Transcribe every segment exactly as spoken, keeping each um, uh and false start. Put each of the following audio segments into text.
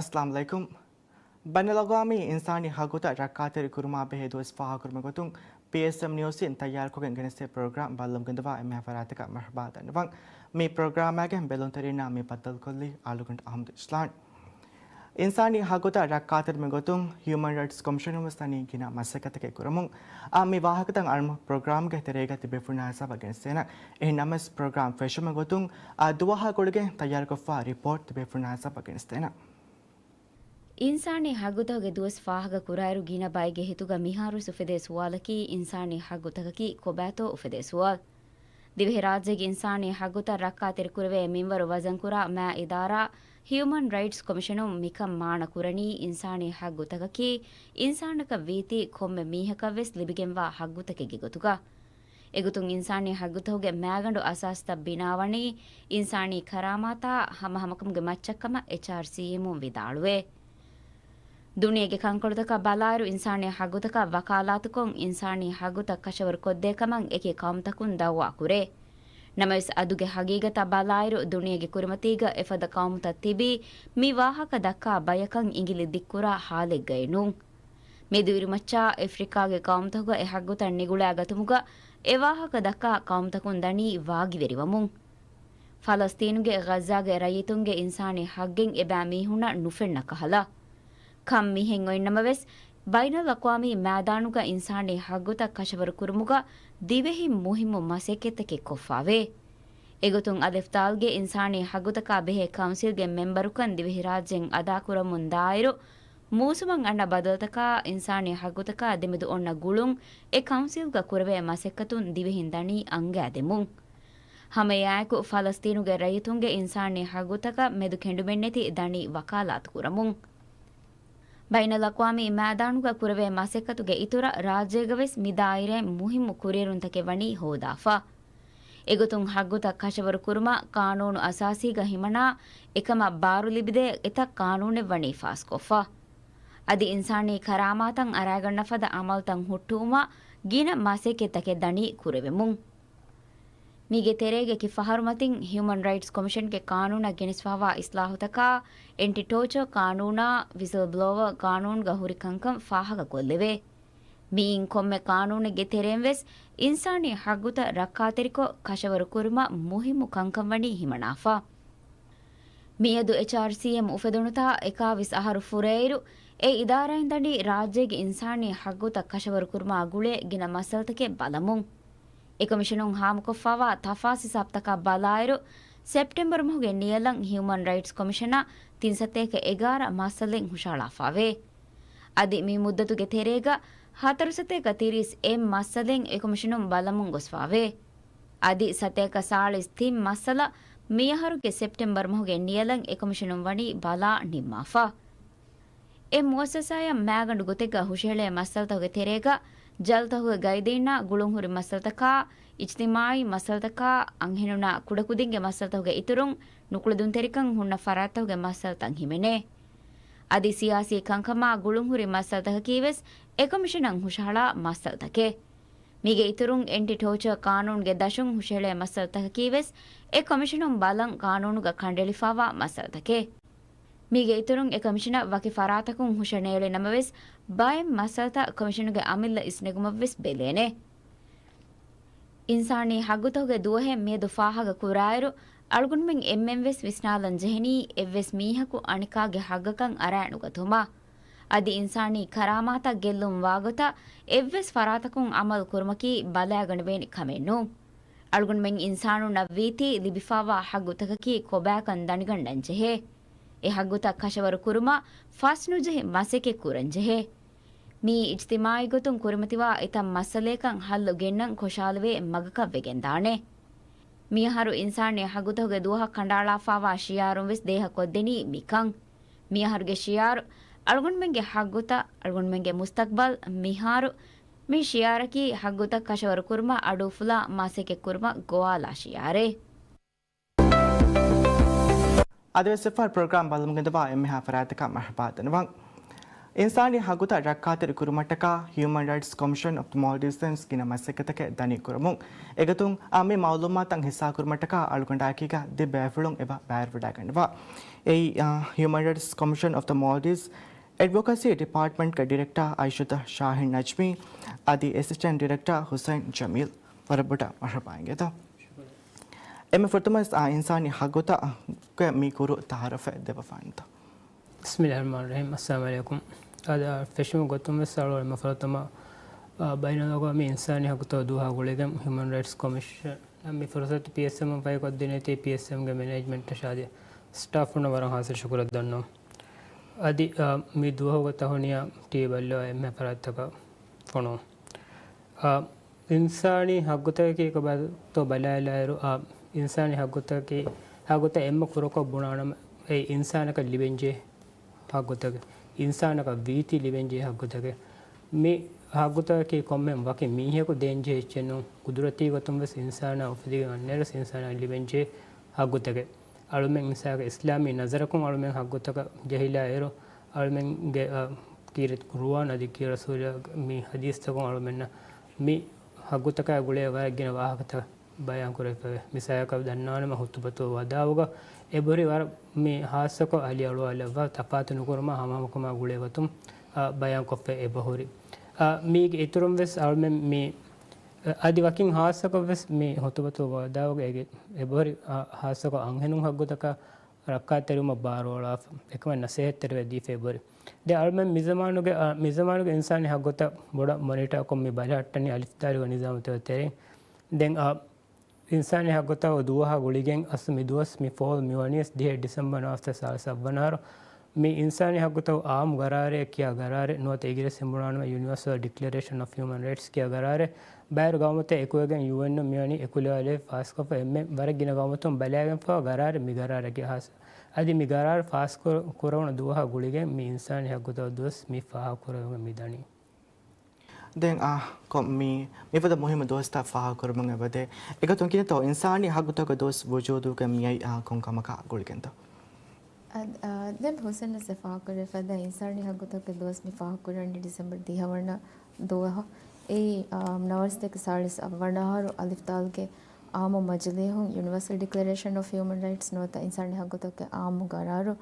އައްސަލާމު ޢަލައިކުމް. ބައިނަލްއަގްވާމީ އިންސާނީ ހައްގުތައް ރައްކާތެރި ކުރުމާ ބެހޭ ދުވަސް ފާހަގަކުރުމުގެ ގޮތުން ޕީއެސްއެމް ނިއުސްއިން ތައްޔާރުކޮށްގެން ގެނެސްދޭ ޕްރޮގްރާމް ބައްލަމުގެ ދުވާ އެންމެހާ ފަރާތަކަށް މަރުޙަބާ ދަންނަވަން. މި ޕްރޮގްރާމާގެ ބެލުންތެރިންނާ މި ބައްދަލުކޮށްލީ އަޅުގަނޑު އަޙްމަދު އިސްލާން. އިންސާނީ ހައްގުތައް ރައްކާތެރިމުގެ ގޮތުން ހިއުމަން ރައިޓްސް ކޮމިޝަނުން ވެސް ދަނީ ގިނަ މަސައްކަތެއް ކުރަމުން. އާ، މި ވާހަކަތައް އަޅުމަ ޕްރޮގްރާމްގެ ތެރޭގަ ތިބޭފުޅުންނާ ހިސާބަށް ގެނެސްދޭނަން. އެހެން ނަމަވެސް ޕްރޮގްރާމް ފެށުމުގެ ގޮތުން އާ، ދުވަހާ ގުޅިގެން ތައްޔާރުކޮށްފާ ރިޕޯޓް ތިބޭފުޅުންނާ ހިސާބަށް ގެނެސްދޭނަން. އިންސާނީ ހައްގުތަކުގެ ދުވަސް ފާހަގަ ކުރާއިރު ގިނަ ބައެއްގެ ހިތުގަ މިހާރުވެސް އުފެދޭ ސުވާލަކީ އިންސާނީ ހައްގުތަކަކީ ކޮބާތޯ އުފެދޭ ސުވާލު. ދިވެހިރާއްޖޭގެ އިންސާނީ ހައްގުތައް ރައްކާތެރިކުރެވޭ މިންވަރު ވަޒަންކުރާ މާ އިދާރާ ހިއުމަން ރައިޓްސް ކޮމިޝަނުން މިކަން މާނަ ކުރަނީ އިންސާނީ ހައްގުތަކަކީ އިންސާނަކަށް ވީތީ ކޮންމެ މީހަކަށްވެސް ލިބިގެންވާ ހައްގުތަކެއްގެ ގޮތުގަ. އެގޮތުން އިންސާނީ ހައްގުތަކުގެ މާގަނޑު އަސާސްތައް ބިނާވަނީ އިންސާނީ ކަރާމާތާ ހަމަހަމަކަމުގެ މައްޗަށްކަމަށް އެޗްއާރްސީއެމުން ވިދާޅުވޭ. ދުނިޔޭގެ ކަންކޮޅުތަކަށް ބަލާއިރު އިންސާނީ ހައްގުތަކަށް ވަކާލާތުކޮށް އިންސާނީ ހައްގުތައް ކަށަވަރު ކޮށްދޭ ކަމަށް އެކި ޤައުމުތަކުން ދައުވާ ކުރޭ. ނަމަވެސް އަދުގެ ހަގީގަތަށް ބަލާއިރު ދުނިޔޭގެ ކުރިމަތީގަ އެފަދަ ޤައުމުތައް ތިބީ މި ވާހަކަ ދައްކާ ބަޔަކަށް އިނގިލި ދިއްކުރާ ހާލެއްގައެއް ނޫން. މެދުއިރުމައްޗާ އެފްރިކާގެ ޤައުމުތަކުގަ އެ ހައްގުތައް ނިގުޅާގަތުމުގަ އެ ވާހަކަ ދައްކާ ޤައުމުތަކުން ދަނީ ވާގިވެރިވަމުން. ފަލަސްތީނުގެ ޣައްޒާގެ ރައްޔިތުންގެ އިންސާނީ ހައްގެއް އެބައިމީހުންނަށް ނުފެންނަ ކަހަލަ. ކަން މިހެން އޮތްނަމަވެސް، ބައިނަލްއަޤްވާމީ މައިދާނުގަ އިންސާނީ ހައްގުތައް ކަށަވަރު ކުރުމުގަ ދިވެހިން މުހިއްމު މަސައްކަތްތަކެއް ކޮށްފާވޭ. އެގޮތުން އަލިފް ދާލްގެ އިންސާނީ ހައްގުތަކާ ބެހޭ ކައުންސިލްގެ މެމްބަރުކަން ދިވެހިރާއްޖެއިން އަދާކުރަމުން ދާއިރު، މޫސުމަށް އަންނަ ބަދަލުތަކާ އިންސާނީ ހައްގުތަކާ ދެމެދު އޮންނަ ގުޅުން އެ ކައުންސިލްގަ ކުރެވޭ މަސައްކަތުން ދިވެހިން ދަނީ އަންގައިދެމުން. ހަމައެއާއެކު ފަލަސްތީނުގެ ރައްޔިތުންގެ އިންސާނީ ހައްގުތަކަށް މެދު ކެނޑުމެއްނެތި ދަނީ ވަކާލާތު ކުރަމުން. ބައިނަލްއަޤްވާމީ މައިދާނުގަ ކުރެވޭ މަސައްކަތުގެ އިތުރަށް ރާއްޖޭގަވެސް މި ދާއިރާއިން މުހިއްމު ކުރިއެރުންތަކެއް ވަނީ ހޯދާފަ. އެގޮތުން ހައްގުތައް ކަށަވަރު ކުރުމަށް ޤާނޫނު އަސާސީގަ ހިމަނާ އެކަމަށް ބާރު ލިބިދޭ އެތައް ޤާނޫނެއް ވަނީ ފާސްކޮށްފަ. އަދި އިންސާނީ ކަރާމާތަށް އަރާގަންނަ ފަދަ އަމަލުތައް ހުއްޓުވުމަށް ގިނަ މަސައްކަތްތަކެއް ދަނީ ކުރެވެމުން. މީގެ ތެރޭގަ އެކި ފަހަރު މަތިން ހިއުމަން ރައިޓްސް ކޮމިޝަންގެ ޤާނޫނަށް ގެނެސްފާވާ އިސްލާހުތަކާ، އެންޓި ޓޯޗާ ޤާނޫނާ، ވިސަލް ބްލޯވާ ޤާނޫނުގަ ހުރި ކަންކަން ފާހަގަކޮށްލެވޭ. މިއިން ކޮންމެ ޤާނޫނެއްގެ ތެރެއިން ވެސް އިންސާނީ ހައްގުތައް ރައްކާތެރިކޮށް ކަށަވަރު ކުރުމަށް މުހިއްމު ކަންކަން ވަނީ ހިމަނާފަ. މިއަދު އެޗްއާރްސީއެމް އުފެދުނުތާ އެކާވީސް އަހަރު ފުރެއިރު، އެ އިދާރާއިން ދަނީ ރާއްޖޭގެ އިންސާނީ ހައްގުތައް ކަށަވަރު ކުރުމާ ގުޅޭ ގިނަ މައްސަލަތަކެއް ބަލަމުން. އެ ކޮމިޝަނުން ހާމަކޮށްފާވާ ތަފާސް ހިސާބުތަކަށް ބަލާއިރު، ސެޕްޓެމްބަރު މަހުގެ ނިޔަލަން ހިއުމަން ރައިޓްސް ކޮމިޝަނަށް ތިން ސަތޭކަ އެގާރަ މައްސަލައެއް ހުށަހަޅާފާވޭ. އަދި މި މުއްދަތުގެ ތެރޭގަ ހަތަރު ސަތޭކަ ތިރީސް އެއް މައްސަލައެއް އެ ކޮމިޝަނުން ބަލަމުން ގޮސްފާވޭ. އަދި ސަތޭކަ ސާޅީސް ތިން މައްސަލަ މިއަހަރުގެ ސެޕްޓެމްބަރު މަހުގެ ނިޔަލަން އެ ކޮމިޝަނުން ވަނީ ބަލާ ނިންމާފަ. އެ މުއައްސަސާއަށް މާގަނޑު ގޮތެއްގަ ހުށަހެޅޭ މައްސަލަތަކުގެ ތެރޭގަ ޖަލްތަކުގެ ގައިދީންނާ ގުޅުންހުރި މައްސަލަތަކާ، އިޖްތިމާޢީ މައްސަލަތަކާ، އަންހެނުންނާ ކުޑަކުދިންގެ މައްސަލަތަކުގެ އިތުރުން، ނުކުޅެދުންތެރިކަން ހުންނަ ފަރާތްތަކުގެ މައްސަލަތައް ހިމެނޭ. އަދި ސިޔާސީ ކަންކަމާ ގުޅުންހުރި މައްސަލަތަކަކީ ވެސް އެ ކޮމިޝަނަށް ހުށަހަޅާ މައްސަލަތަކެއް. މީގެ އިތުރުން އެންޓި ޓޯޗާ ޤާނޫނުގެ ދަށުން ހުށަހެޅޭ މައްސަލަތަކަކީ ވެސް އެ ކޮމިޝަނުން ބަލަން ޤާނޫނުގަ ކަނޑައެޅިފާވާ މައްސަލަތަކެއް. މީގެ އިތުރުން އެ ކޮމިޝަނަށް ވަކި ފަރާތަކުން ހުށަނޭޅި ނަމަވެސް، ބައެއް މައްސަލަތައް ކޮމިޝަނުގެ އަމިއްލަ އިސްނެގުމަށްވެސް ބެލޭނެ. އިންސާނީ ހައްގުތަކުގެ ދުވަހެއް މިއަދު ފާހަގަ ކުރާއިރު، އަޅުގަނޑުމެން އެންމެންވެސް ވިސްނާލަން ޖެހެނީ، އެއްވެސް މީހަކު އަނެކާގެ ހައްގަކަށް އަރާނުގަތުމަށް. އަދި އިންސާނީ ކަރާމާތަށް ގެއްލުން ވާގޮތަށް އެއްވެސް ފަރާތަކުން އަމަލު ކުރުމަކީ ބަލައިގަނެވޭނެ ކަމެއް ނޫން. އަޅުގަނޑުމެން އިންސާނުންނަށް ވީތީ ލިބިފާވާ ހައްގުތަކަކީ ކޮބާކަން ދަނިގަންނަން ޖެހޭ. އެ ހައްގުތައް ކަށަވަރު ކުރުމަށް ފަސްނުޖެހި މަސައްކަތް ކުރަން ޖެހޭ. މިއީ އިޖްތިމާޢީ ގޮތުން ކުރިމަތިވާ އެތައް މައްސަލަޔަކަށް ހައްލު ގެންނަން ކޮށާލެވޭ މަގަކަށް ވެގެންދާނެ. މިއަހަރު އިންސާނީ ހައްގުތަކުގެ ދުވަހަށް ކަނޑައަޅާފާވާ ޝިޢާރުން ވެސް ދޭހަކޮށްދެނީ މިކަން. މިއަހަރުގެ ޝިޢާރު، އަޅުގަނޑުމެންގެ ހައްގުތައް، އަޅުގަނޑުމެންގެ މުސްތަޤްބަލް. މިހާރު މި ޝިޢާރަކީ ހައްގުތައް ކަށަވަރު ކުރުމަށް އަޑުއުފުލާ މަސައްކަތް ކުރުމަށް ގޮވާލާ ޝިޢާރެއް. އަދިވެސް އެފްއާރް ޕްރޮގްރާމް ބަލަމުގެ ދުވާ އެންމެހާ ފަރާތަކަށް މަރުޙަބާ ދަންނަވަން. އިންސާނީ ހައްގުތައް ރައްކާތެރި ކުރުމަށްޓަކާ ހިއުމަން ރައިޓްސް ކޮމިޝަން އޮފް ދަ މޯލްޑިވްސް ވެސް ގިނަ މަސައްކަތްތަކެއް ދަނީ ކުރަމުން. އެގޮތުން އާ މި މައުލޫމާތުތައް ހިއްސާކުރުމަށްޓަކާ އަޅުގަނޑާއެކީގަ ދެ ބައިވެރިން އެބަ ބައިވެރިވެވަޑައިގަންނަވާ. އެއީ، އާ، ހިއުމަން ރައިޓްސް ކޮމިޝަން އޮފް ދަ މޯލްޑިވްސް އެޑްވޮކަސީ ޑިޕާޓްމަންޓްގެ ޑިރެކްޓާ އައިޝަތު ޝާހިން ނަޖްމީ އަދި އެސިސްޓެންޓް ޑިރެކްޓާ ހުސައިން ޖަމީލް. ވަރަށް ބޮޑަށް މަރުޙަބާ އިނގޭތޯ. އެންމެ ފުރަތަމަވެސް އާ އިންސާނީ ހައްގުތައްގެ މި ކުރު ތައާރަފެއް ދެއްވަފާނެތޯ. ބިސްމިއްލާހިއްރަޙްމާނިއްރަޙީމް. އައްސަލާމު ޢަލައިކުމް. އަދި ފެށުމުގެ ގޮތުން ވެސް އަޅުގަނޑު އެންމެ ފުރަތަމަ، އާ، ބައިނަލްއަގުވާމީ އިންސާނީ ހައްގުތައް ދުވަހާ ގުޅިގެން ހިއުމަން ރައިޓްސް ކޮމިޝަނަށް މި ފުރުސަތު ޕީއެސްއެމް ފަހިކޮށްދިނޭތީ، ޕީއެސްއެމްގެ މެނޭޖްމަންޓަށާ އަދި ސްޓާފުންނަށް ވަރަށް ހާއްސަ ޝުކުރެއް ދަންނަވަން. އަދި، އާ، މި ދުވަހުގެ ތަހުނިޔާ ޓީވީ ބައްލަވާ އެންމެ ފަރާތްތަކަށް ފޮނުވަން. އާ، އިންސާނީ ހައްގުތަކަކީ ކޮބާތޯ ބަލާލާއިރު، އާ، އިންސާނީ ހައްގުތަކަކީ، ހައްގުތައް އެންމެ ކުރަކޮށް ބުނާނަމަ، އެއީ އިންސާނަކަށް ލިބެންޖެހޭ ހައްގުތަކެއް، އިންސާނަކަށް ވީތީ ލިބެންޖެހޭ ހައްގުތަކެއް. މި ހައްގުތަކަކީ ކޮންމެ ވަކި މީހަކު ދޭންޖެހޭ އެއްޗެއް ނޫން، ޤުދުރަތީ ގޮތުން ވެސް އިންސާނާ އުފެދިގެން އަންނައިރު އިންސާނާ ލިބެންޖެހޭ ހައްގުތަކެއް. އަޅުމެން މިސާލަކަށް އިސްލާމީ ނަޒަރަކުން އަޅުމެން ހައްގުތަކަށް ޖެހިލާއިރު، އަޅުމެންގެ، އަ، ކީރިތި ޤުރުއާން އަދި ކީރިތި ރަސޫލާ މި ޙަދީޘްތަކުން އަޅުމެންނަށް މި ހައްގުތަކާ ގުޅޭ ވަރަށް ގިނަ ވާހަކަތައް ބަޔާން ކުރެވިފައެވެ. މިސާލަކަށް ދަންނަވާނަމަ ޚުތުބަތުލް ވަދާޢުގަ އެބަހުރި ވަރަށް މި ޚާއްޞަކޮށް އަލިއަޅުވާލައްވާ ތަފާތު ނުކުރުމާ ހަމަހަމަކަމާ ގުޅޭ ގޮތުން، އަ، ބަޔާންކޮށްފަ އެބަހުރި. އަ، މީގެ އިތުރުން ވެސް އަޅުމެން މި، އަ، އަދި ވަކިން ޚާއްޞަކޮށް ވެސް މި ޚުތުބަތުލް ވަދާޢުގަ އެގެ އެބަހުރި، އަ، ޚާއްޞަކޮށް އަންހެނުން ހައްގުތަކާ ރައްކާތެރިވުމަށް ބާރުއަޅާފަ، އެކަމަށް ނަސޭހަތްތެރިވެ ދީފަ އެބަހުރި. ދެން އަޅުމެން މިޒަމާނުގެ، އަ، މިޒަމާނުގެ އިންސާނީ ހައްގުތައް ބޮޑަށް މޮނިޓާކޮށް މި ބަލަހައްޓަނީ އަލިފްދާލުގެ ނިޒާމުތައް ތެރެއިން. ދެން އަ، އިންސާނީ ހައްގުތައް ދުވަހާ ގުޅިގެން އަސް މި ދުވަސް މި ފޯލް މިވަނީސް ދިހައެއް ޑިސެމްބަރ ނުވަސަތޭކަ ސާޅީސް އަށްވަނަ އަހަރު. މި އިންސާނީ ހައްގުތައް އާއްމު ގަރާރެއް ކިޔާ ގަރާރެއް ނުވަތަ އިނގިރޭސިން ބުނާނަމަ ޔުނިވާސަލް ޑިކްލަރޭޝަން އޮފް ހިއުމަން ރައިޓްސް ކިޔާ ގަރާރެއް ބައިވެރި ގައުމުތައް އެކުވެގެން ޔޫއެންއުން މިވަނީ އެކުލަވާލެވި ފާސްކޮށްފަ އެންމެ ވަރަށް ގިނަ ގައުމުތަކުން ބަލާގެންފަވާ ގަރާރެއް މި ގަރާރަކީ ހާއްސަ. އަދި މި ގަރާރު ފާސްކުރ-، ކުރެވުނު ދުވަހާ ގުޅިގެން މި އިންސާނީ ހައްގުތައް ދުވަސް މި ފާހަގަކުރެވިގެން މިދަނީ. ދެން އާ، ކޮ-، މި، މިފަދަ މުހިއްމު ދުވަސްތައް ފާހަގަކުރަމުން އެބަދޭ. އެގޮތުން ކިހިނެއްތޯ އިންސާނީ ހައްގުތަކުގެ ދުވަސް ވުޖޫދުގެ މިއައީ އާ ކޮން ކަމަކާ ގުޅިގެންތޯ؟ އަދް-، އާ، ދެން ހުސެން ވެސް ފާހަގަކުރެވިފަދަ އިންސާނީ ހައްގުތަކުގެ ދުވަސް މި ފާހަގަކުރަނީ ޑިސެމްބަރ ދިހަ ވަނަ ދުވަހު. އެއީ، އާ، ނަވާރަސްތަކެ ސާޅީސް އަށްވަނަ އަހަރު އަލިފްދާލްގެ އާއްމު މަޖިލީހުން ޔުނިވާސަލް ޑިކްލަރޭޝަން އޮފް ހިއުމަން ރައިޓްސް ނުވަތަ އިންސާނީ ހައްގުތަކުގެ އާއްމު ގަރާރު،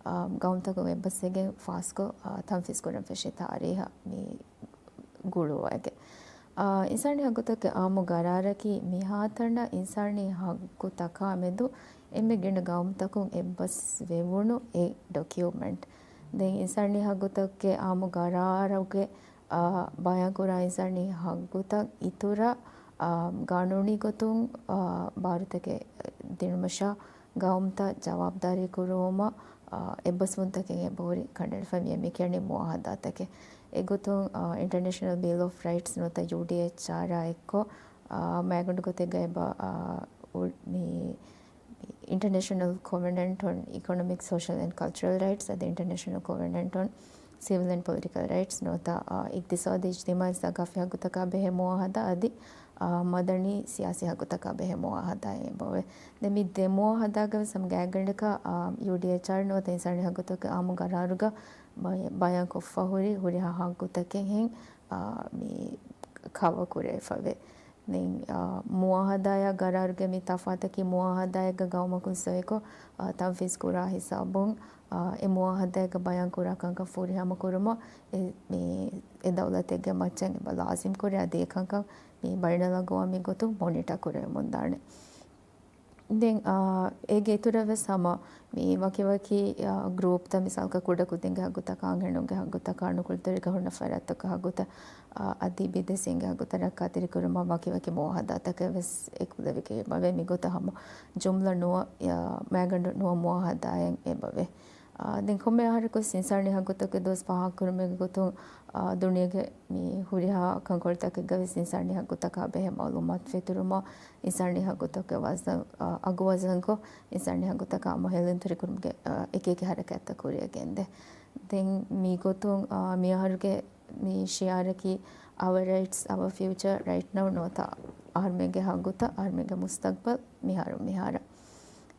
އާ، ގައުމުތަކުން އެއްބަސްވެގެން ފާސްކޮށް، އާ، ތަންފީޒް ކުރަން ފެށި ތާރީހަށް މި ގުޅުވައިގެ. އާ، އިންސާނީ ހައްގުތަކުގެ އާއްމު ގަރާރަކީ މިހާތަނަށް އިންސާނީ ހައްގުތަކާ މެދު އެންމެ ގިނަ ގައުމުތަކުން އެއްބަސް ވެވުނު އެއް ޑޮކިއުމެންޓް. ދެން އިންސާނީ ހައްގުތަކުގެ އާއްމު ގަރާރުގެ، އާ، ބަޔާންކުރާ އިންސާނީ ހައްގުތައް އިތުރަށް، އާ، ގާނޫނީ ގޮތުން، އާ، ބާރުތަކެއް ދިނުމަށާ ގައުމުތައް ޖަވާބުދާރީ ކުރުވުމަށް، އާ، އެއްބަސްވުންތަކެއް އެބަހުރި ކަނޑައެޅިފަ މި މި ކިޔަނީ މުއާހަދާތަކެއް. އެގޮތުން، އާ، އިންޓަރނޭޝަނަލް ބިލް އޮފް ރައިޓްސް ނުވަތަ ޔޫޑީއެޗްއާރާ އެއްކޮށް، އާ، މައިގަނޑު ގޮތެއްގަ އެބަ، އާ، އު-، މި، މި އިންޓަރނޭޝަނަލް ކޮވެނަންޓް އޮން އިކޮނޮމިކް، ސޯޝަލް އެންޑް ކަލްޗަރަލް ރައިޓްސް އަދި އިންޓަރނޭޝަނަލް ކޮވެނަންޓް އޮން ސިވިލް އެންޑް ޕޮލިޓިކަލް ރައިޓްސް ނުވަތަ، އާ، އިޤްތިޞާދީ އިޖްތިމާޢީ ސަޤާފީ ހައްގުތަކާ ބެހޭ މުއާހަދާ އަދި، އާ، މަދަނީ ސިޔާސީ ހައްގުތަކާ ބެހޭ މުއާހަދާއެއް އެބަވޭ. ދެން މި ދެ މުއާހަދާގަ ވެސް ހަމަ ގާތްގަނޑަކަށް، އާ، ޔޫޑީއެޗްއާރް ނުވަތަ އިންސާނީ ހައްގުތަކުގެ އާއްމު ގަރާރުގަ ބަޔ-، ބަޔާން ކޮށްފަ ހުރި ހުރިހާ ހައްގުތަކެއްހެން، އާ، މި ކަވަރ ކުރެވިފަވޭ. ދެން، އާ، މުއާހަދާއާ ގަރާރުގެ މި ތަފާތަކީ މުއާހަދާއެއްގަ ގައުމަކުން ސޮއިކޮށް، އާ، ތަންފީޒް ކުރާ ހިސާބުން، އާ، އެ މުއާހަދާއެއްގަ ބަޔާން ކުރާ ކަންކަން ފުރިހަމަ ކުރުމަށް އެ، މި، އެ ދައުލަތެއްގެ މައްޗަށް އެބަ ލާޒިމް ކުރޭ، އަދި އެ ކަންކަން މި ބައިނަލްއަގުވާމީ ގޮތުން މޮނިޓަ ކުރެވެމުން ދާނެ. ދެން، އާ، އޭގެ އިތުރަށް ވެސް ހަމަ މި ވަކިވަކި، އާ، ގްރޫޕްތައް، މިސާލަކަށް ކުޑަކުދިންގެ ހައްގުތަކާ، އަންހެނުންގެ ހައްގުތަކާ، ނުކުޅިތެރި ގަހުންނަށް ފަރާތްތަކުގެ ހައްގުތައް، އާ، އަދި ބިދޭސީންގެ ހައްގުތައް ރައްކާތެރިކުރުމަށް ވަކިވަކި މުއާހަދާތަކެއް ވެސް އެކުލެވިގެން އެބަވޭ. މިގޮތަށް ހަމަ ޖުމްލަ ނުވަ، އާ، މައިގަނޑު ނުވަ މުއާހަދާއެއް އެބަވޭ. އާ، ދެން ކޮންމެ އަހަރަކު ވެސް އިންސާނީ ހައްގުތަކުގެ ދުވަސް ފާހަގަކުރުމުގެ ގޮތުން، އާ، ދުނިޔޭގެ މި ހުރިހާ ކަންކޮޅުތަކެއްގަ ވެސް އިންސާނީ ހައްގުތަކާ ބެހޭ މައުލޫމާތު ފެތުރުމަށް، އިންސާނީ ހައްގުތަކުގެ ވަޒަން، އާ، އަގު ވަޒަންކޮށް، އިންސާނީ ހައްގުތަކާ އަމު ހެލުންތެރިކުރުމުގެ، އާ، އެކިއެކި ހަރަކާތްތައް ކުރިއަށް ގެންދޭ. ދެން މި ގޮތުން، އާ، މި އަހަރުގެ މި ޝިއާރަކީ، Our rights, our future, right now ނުވަތަ އަހަރުމެންގެ ހައްގުތައް، އަހަރުމެންގެ މުސްތަގްބަލް، މިހާރު މިހާރަށް.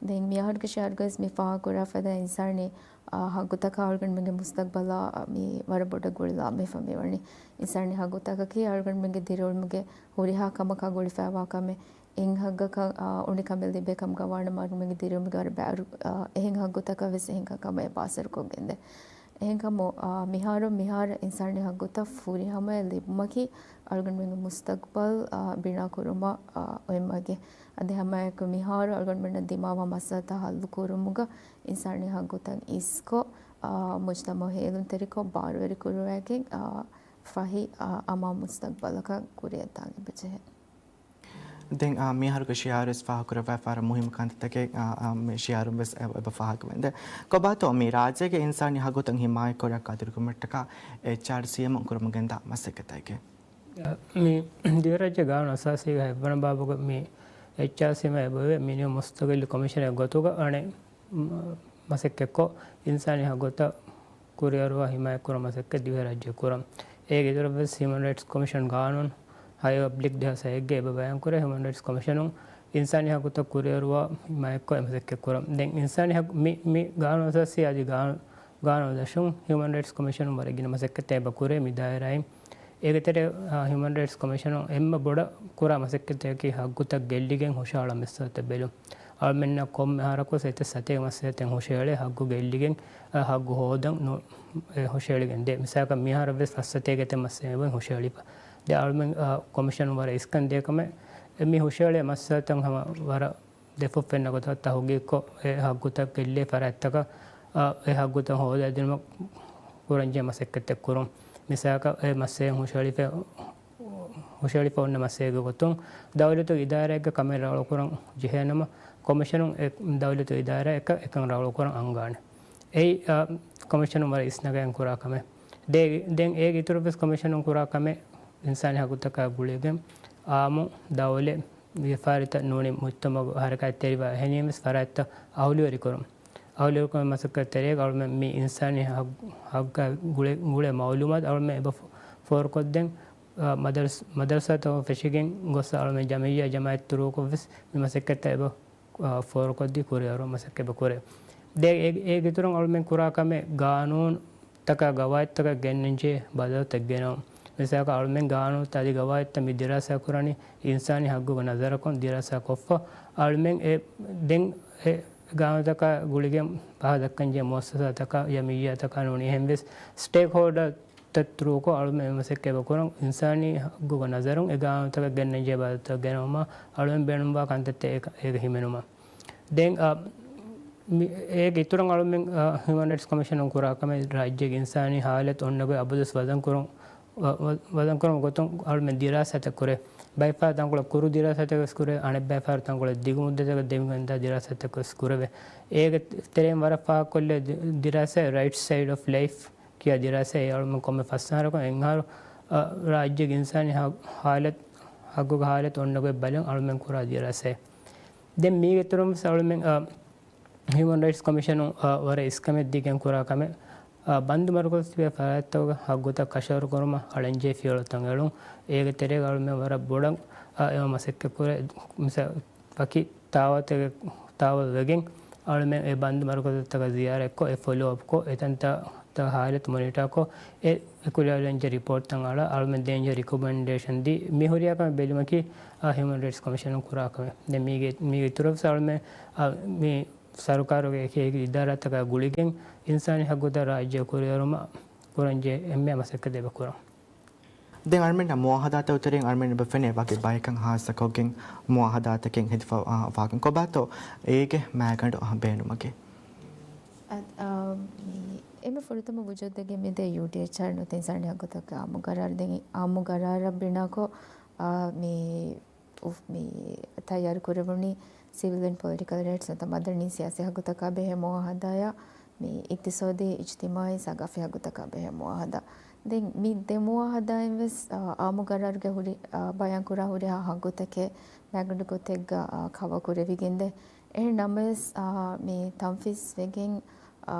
ދެން މިއަހަރުގެ ޝިއާރުގައި ވެސް މި ފާހަގަކުރާ ފަދަ އިންސާނީ، އާ، ހައްގުތަކާ އަޅުގަނޑުމެންގެ މުސްތަގްބަލާ މި ވަރަށް ބޮޑަށް ގުޅިލާ މި ފަ މިވަނީ. އިންސާނީ ހައްގުތަކަކީ އަޅުގަނޑުމެންގެ ދިރިއުޅުމުގެ ހުރިހާ ކަމަކާ ގުޅިފައިވާ ކަމެއް. އެހެން ހައްގަކަށް، އާ، އުނިކަމެއް ލިބޭ ކަމުގަ ވާނަމަ އަޅުގަނޑުމެންގެ ދިރިއުޅުމުގެ ވަރަށް ބައިވަރު، އާ، އެހެން ހައްގުތަކަށް ވެސް އެހެން ކަ-، ކަމެއް ބާސަރުކޮށްގެންދޭ. އެހެންކަމު، އާ، މިހާރު، މިހާރު އިންސާނީ ހައްގުތައް ފުރިހަމަޔަށް ލިބުމަކީ އަޅުގަނޑުމެންގެ މުސްތަގްބަލް، އާ، ބިނާކުރުމަށް، އާ، އޮތް މަގެއް. އަދި ހަމައެކު މިހާރު އަޅުގަނޑުމެންނަށް ދިމާވާ މައްސަލަތައް ހައްލު ކުރުމުގަ އިންސާނީ ހައްގުތައް އިސްކޮށް، އާ، މުޖްތަމަޢު ހޭލުންތެރިކޮށް، ބާރުވެރި ކުރުވައިގެން، އާ، ފަހި، އާ، އަމާން މުސްތަގްބަލަކަށް ކުރިއަށްދާން އެބަޖެހޭ. ދެން، އާ، މިއަހަރުގެ ޝިއާރުވެސް ފާހަގަކުރައްވާފަ ވަރަށް މުހިއްމު ކަންތައްތަކެއް، އާ، އާ، މި ޝިއާރުން ވެސް އެ-، އެބަ ފާހަގަވެންދެ. ކޮބާތޯ މި ރާއްޖޭގެ އިންސާނީ ހައްގުތައް ހިމާޔަތްކުރާ ކަދުރުކުރުމަށްޓަކާ އެޗްއާރްސީއެމުން ކުރަމުން ގެންދާ މަސައްކަތެއްގެ. މި ދިވެހިރާއްޖޭ ގާނޫނު އަސާސީގަ ހެއްވަނަ ބާބުގަ މި އެޗްއާރްސީއެމަށް އެބަވޭ މިނިވަން މުސްތަގިއްލު ކޮމިޝަނެއް ގޮތުގަ އަނެއް މަ-، މަސައްކަތްކޮށް، އިންސާނީ ހައްގުތައް ކުރިއަރުވާ ހިމާޔަތްކުރުމަށް މަސައްކަތް ދިވެހިރާއްޖެ ކުރަން. އޭގެ އިތުރަށްވެސް ހިއުމަން ރައިޓްސް ކޮމިޝަން ގާނޫނު، ހައެއް އޮބްލިކް ދެހާސް ހައެއްގެ އެބަ ބަޔާންކުރޭ ހިއުމަން ރައިޓްސް ކޮމިޝަނުން އިންސާނީ ހައްގުތައް ކުރިއަރުވާ ހިމާޔަތްކޮށް އެ މަސައްކަތް ކުރަން. ދެން އިންސާނީ ހައްގު މި، މި ގާނޫނު އަސާސީ އަދި ގާނޫ-، ގާނޫނު ދަށުން ހިއުމަން ރައިޓްސް ކޮމިޝަނުން ވަރަށް ގިނަ މަސައްކަތެއް އެބަ ކުރޭ މި ދާއިރާއިން. އޭގެ ތެރޭ، އާ، ހިއުމަން ރައިޓްސް ކޮމިޝަނުން އެންމެ ބޮޑަށް ކުރާ މަސައްކަތަކީ ހައްގުތައް ގެއްލިގެން ހުށަހަޅާ މައްސަލަތައް ބެލުން. އަޅުމެންނަށް ކޮންމެ އަހަރަކުވެސް އެތައް ސަތޭކަ މައްސަލަތައް ހުށަހެޅޭ ހައްގު ގެއްލިގެން، އާ، ހައްގު ހޯދަން ނު-، އެ، ހުށަހެޅިގެން ދޭ. މިސާލަކަށް މިހާރަށްވެސް ފަސް ސަތޭކަ އެތައް މައްސަލަ އެބަ ހުށަހެޅިފަ. ދެ އަޅުމެން، އާ، ކޮމިޝަނުން ވަރަށް އިސްކަން ދޭ ކަމެއް، އެ މި ހުށަހެޅޭ މައްސަލަތައް ހަމަ ވަރަށް ދެފުށް ފެންނަ ގޮތަށް ތަހުގީގުކޮށް، އެ ހައްގުތައް ގެއްލޭ ފަރާތްތަކަށް، އާ، އެ ހައްގުތައް ހޯދައިދިނުމަށް ކުރަންޖެހޭ މަސައްކަތްތައް ކުރުން. މިސާލަކަށް އެ މައްސަލައިން ހުށަހެޅިފަ-، ހުށަހެޅިފަ އޮންނަ މައްސަލައެއްގެ ގޮތުން ދައުލަތު އިދާރާއެއްގަ ކަމެއް ރަނގަޅުކުރަން ޖެހޭނަމަ، ކޮމިޝަނުން އެ ދައުލަތު އިދާރާއަކަށް އެކަން ރަނގަޅުކުރަން އަންގާނެ. އެއީ، އާ، ކޮމިޝަނުން ވަރަށް އިސްނަގައިން ކުރާ ކަމެއް. ދޭ-، ދެން އޭގެ އިތުރަށްވެސް ކޮމިޝަނުން ކުރާ ކަމެއް އިންސާނީ ހައްގުތަކާ ގުޅިގެން އާއްމު ދައުލަތް ވިޔަފާރިތައް ނޫނީ މުޖްތަމަޢުގެ ހަރަކާތްތެރިވާ އެހެނިހެންވެސް ފަރާތްތައް އަހުލިވެރިކުރުން. އަހުލިވެރިކުރުމުގެ މަސައްކަތް ތެރޭގަ އަޅުމެން މި އިންސާނީ ހައް-، ހައްގާ ގުޅޭ، ގުޅޭ މައުލޫމާތު އަޅުމެން އެބަ ފޯ-، ފޯރުކޮށްދޭން، އާ، މަދަރުސް-، މަދަރުސާތަކުން ފެށިގެން ގޮސް އަޅުމެން ޖަމިއްޔާ ޖަމާއަތް ތުރޫކޮށްވެސް މި މަސައްކަތްތައް އެބަ، އާ، ފޯރުކޮށްދީ ކުރިއަރު މަސައްކަތް އެބަ ކުރޭ. ދެ-، އޭ-، އޭގެ އިތުރުން އަޅުމެން ކުރާ ކަމެއް ގާނޫނު ތަކާ ގަވާއިދުތަކަށް ގެންނަންޖެހޭ ބަދަލުތައް ގެނައުން. މިސާލަކަށް އަޅުމެން ގާނޫނުތައް އަދި ގަވާއިދުތައް މި ދިރާސާ ކުރަނީ އިންސާނީ ހައްގުގެ ނަޒަރަކުން ދިރާސާ ކޮށްފަ. އަޅުމެން އެ ދެން އެ ގާނޫނުތަކާ ގުޅިގެން ބަހާ ދައްކަންޖެހޭ މުއައްސަސާތަކާ، ޖަމިއްޔާތަކާ ނޫނީ އެހެންވެސް ސްޓޭކް ހޯލްޑަރ ތައް ތުރޫކޮށް އަޅުމެން މަސައްކަތް އެބަ ކުރަން އިންސާނީ ހައްގުގެ ނަޒަރުން އެ ގާނޫނުތަކަށް ގެންނަންޖެހޭ ބަދަލުތައް ގެނައުމަށް އަޅުމެން ބޭނުންވާ ކަންތައްތައް އޭގަ، އޭގަ ހިމެނުމަށް. ދެން، އަ، މި-، އޭގެ އިތުރަށް އަޅުމެން، އަ، ހިއުމަން ރައިޓްސް ކޮމިޝަނުން ކުރާ ކަމެއް ރާއްޖޭގެ އިންސާނީ ހާލަތު އޮންނަ ގޮތް އަބަދުވެސް ވަޒަން ކުރުން، ވަ-، ވަ-، ވަޒަން ކުރުމުގެ ގޮތުން އަޅުމެން ދިރާސާތައް ކުރޭ. ބައެއް ފަހަރު ތަންކޮޅެއް ކުރު ދިރާސާތަކެއް ވެސް ކުރޭ، އަނެއް ބައެއް ފަހަރު ތަންކޮޅެއް ދިގު މުއްދަތަކަށް ދެމިގެންދާ ދިރާސާތަކެއް ވެސް ކުރެވޭ. އޭގެ ތެރެއިން ވަރަށް ފާހަގަކޮށްލޭ ދި-، ދިރާސާ ރައިޓް ސައިޑް އޮފް ލައިފް ކިޔާ ދިރާސާ އެ އަޅުމެން ކޮންމެ ފަސް އަހަރަކުން އެއް އަހަރު، އަ، ރާއްޖޭގެ އިންސާނީ ހަ-، ހާލަތު، ހައްގުގެ ހާލަތު އޮންނަ ގޮތް ބަލަން އަޅުމެން ކުރާ ދިރާސާއެއް. ދެން މީގެ އިތުރުން ވެސް އަޅުމެން، އަ، ހިއުމަން ރައިޓްސް ކޮމިޝަނުން، އަ، ވަރަށް އިސްކަމެއް ދީގެން ކުރާ ކަމެއް، އަ، ބަންދު މަރުކަޒު ތިބޭ ފަރާތްތަކުގެ ހައްގުތައް ކަށަވަރު ކުރުމަށް އަޅަންޖެހޭ ފިޔަވަޅުތައް އެޅުން. އޭގެ ތެރޭގަ އަޅުމެން ވަރަށް ބޮޑަށް، އަ، އެ މަސައްކަތް ކުރޭ. މިސާ-، ވަކި ތާވަލްތަކެއް، ތާވަލް ވެގެން އަޅުމެން އެ ބަންދު މަރުކަޒުތަކަށް ޒިޔާރަތްކޮށް، އެ ފޮލޯ އަޕްކޮށް، އެތަންތައް ހާލަތު މޮނިޓާކޮށް، އެ އެކުލެވިގެންޖެހޭ ރިޕޯޓްތައް އަޅާ، އަޅުމެން ދޭންޖެހޭ ރިކޮމެންޑޭޝަން ދީ، މި ހުރިހާ ކަމެއް ބެލުމަކީ، އާ، ހިއުމަން ރައިޓްސް ކޮމިޝަނުން ކުރާ ކަމެއް. ދެން މީގެ، މީގެ އިތުރަށް ވެސް އަޅުމެން، އާ، މި ސަރުކާރުގެ އެކި އެކި އިދާރާތަކާ ގުޅިގެން އިންސާނީ ހައްގުތައް ރާއްޖެ ކުރިއަރުމަށް ކުރަންޖެހޭ އެންމެ މަސައްކަތެއް އެބަ ކުރަން. ދެން އަޅުމެންނަށް މުއާހަދާތައް ތެރެއިން އަޅުމެން އެބަ ފެނޭ ވަކި ބަޔަކަށް ހާއްސަކޮށްގެން މުއާހަދާތަކެއް ހެދިފަ، އާ، ވާކަން ކޮބާތޯ އޭގެ މައިގަނޑު، އާ، ބޭނުމަކީ؟ އަ، އާ، މި އެންމެ ފުރަތަމަ ވުޖޫދުވެގެން މިދޭ ޔޫޑީއެޗްއާރް ނުވަތަ އިންސާނީ ހައްގުތަކުގެ އާއްމު ގަރާރު. ދެން އާއްމު ގަރާރަށް ބިނާކޮށް، އާ، މި އުފް-، މި ތައްޔާރު ކުރެވުނީ ސިވިލް އެންޑް ޕޮލިޓިކަލް ރައިޓްސް ނުވަތަ މަދަނީ ސިޔާސީ ހައްގުތަކާ ބެހޭ މުއާހަދާއާ، މި އިޤްތިޞާދީ، އިޖްތިމާޢީ، ސަގާފީ ހައްގުތަކާ ބެހޭ މުއާހަދާ. ދެން މި ދެ މުއާހަދާއިން ވެސް، އާ، އާއްމު ގަރާރުގެ ހުރި، އާ، ބަޔާންކުރާ ހުރިހާ ހައްގުތަކެއް މައިގަނޑު ގޮތެއްގަ، އާ، ކަވަރ ކުރެވިގެންދޭ. އެހެން ނަމަވެސް، އާ، މި ތަންފީޒް ވެގެން، އާ،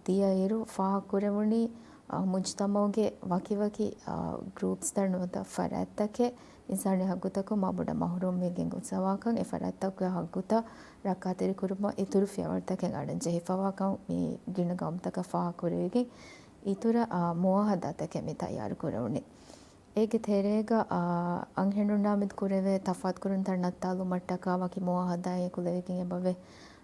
ދިޔައިރު ފާހަގަކުރެވުނީ، އާ، މުޖްތަމަޢުގެ ވަކިވަކި، އާ، ގްރޫޕްސްތައް ނުވަތަ ފަރާތްތަކެއް އިންސާނީ ހައްގުތަކުން މާބޮޑަށް މަހުރޫމްވެގެން އުއްސަވާކަން، އެ ފަރާތްތަކުގެ ހައްގުތައް ރައްކާތެރިކުރުމަށް އިތުރު ފިޔަވަޅުތަކެއް އަޅަން ޖެހިފަވާކަން މި ގިނަ ގައުމުތަކަށް ފާހަގަކުރެވިގެން، އިތުރަށް، އާ، މުއާހަދާތަކެއް މި ތައްޔާރުކުރެވުނީ. އޭގެ ތެރޭގަ، އާ، އަންހެނުންނާމެދު ކުރެވޭ ތަފާތުކުރުންތައް ނައްތާލުމަށްޓަކާ ވަކި މުއާހަދާއެއް އެކުލެވިގެން އެބަވޭ.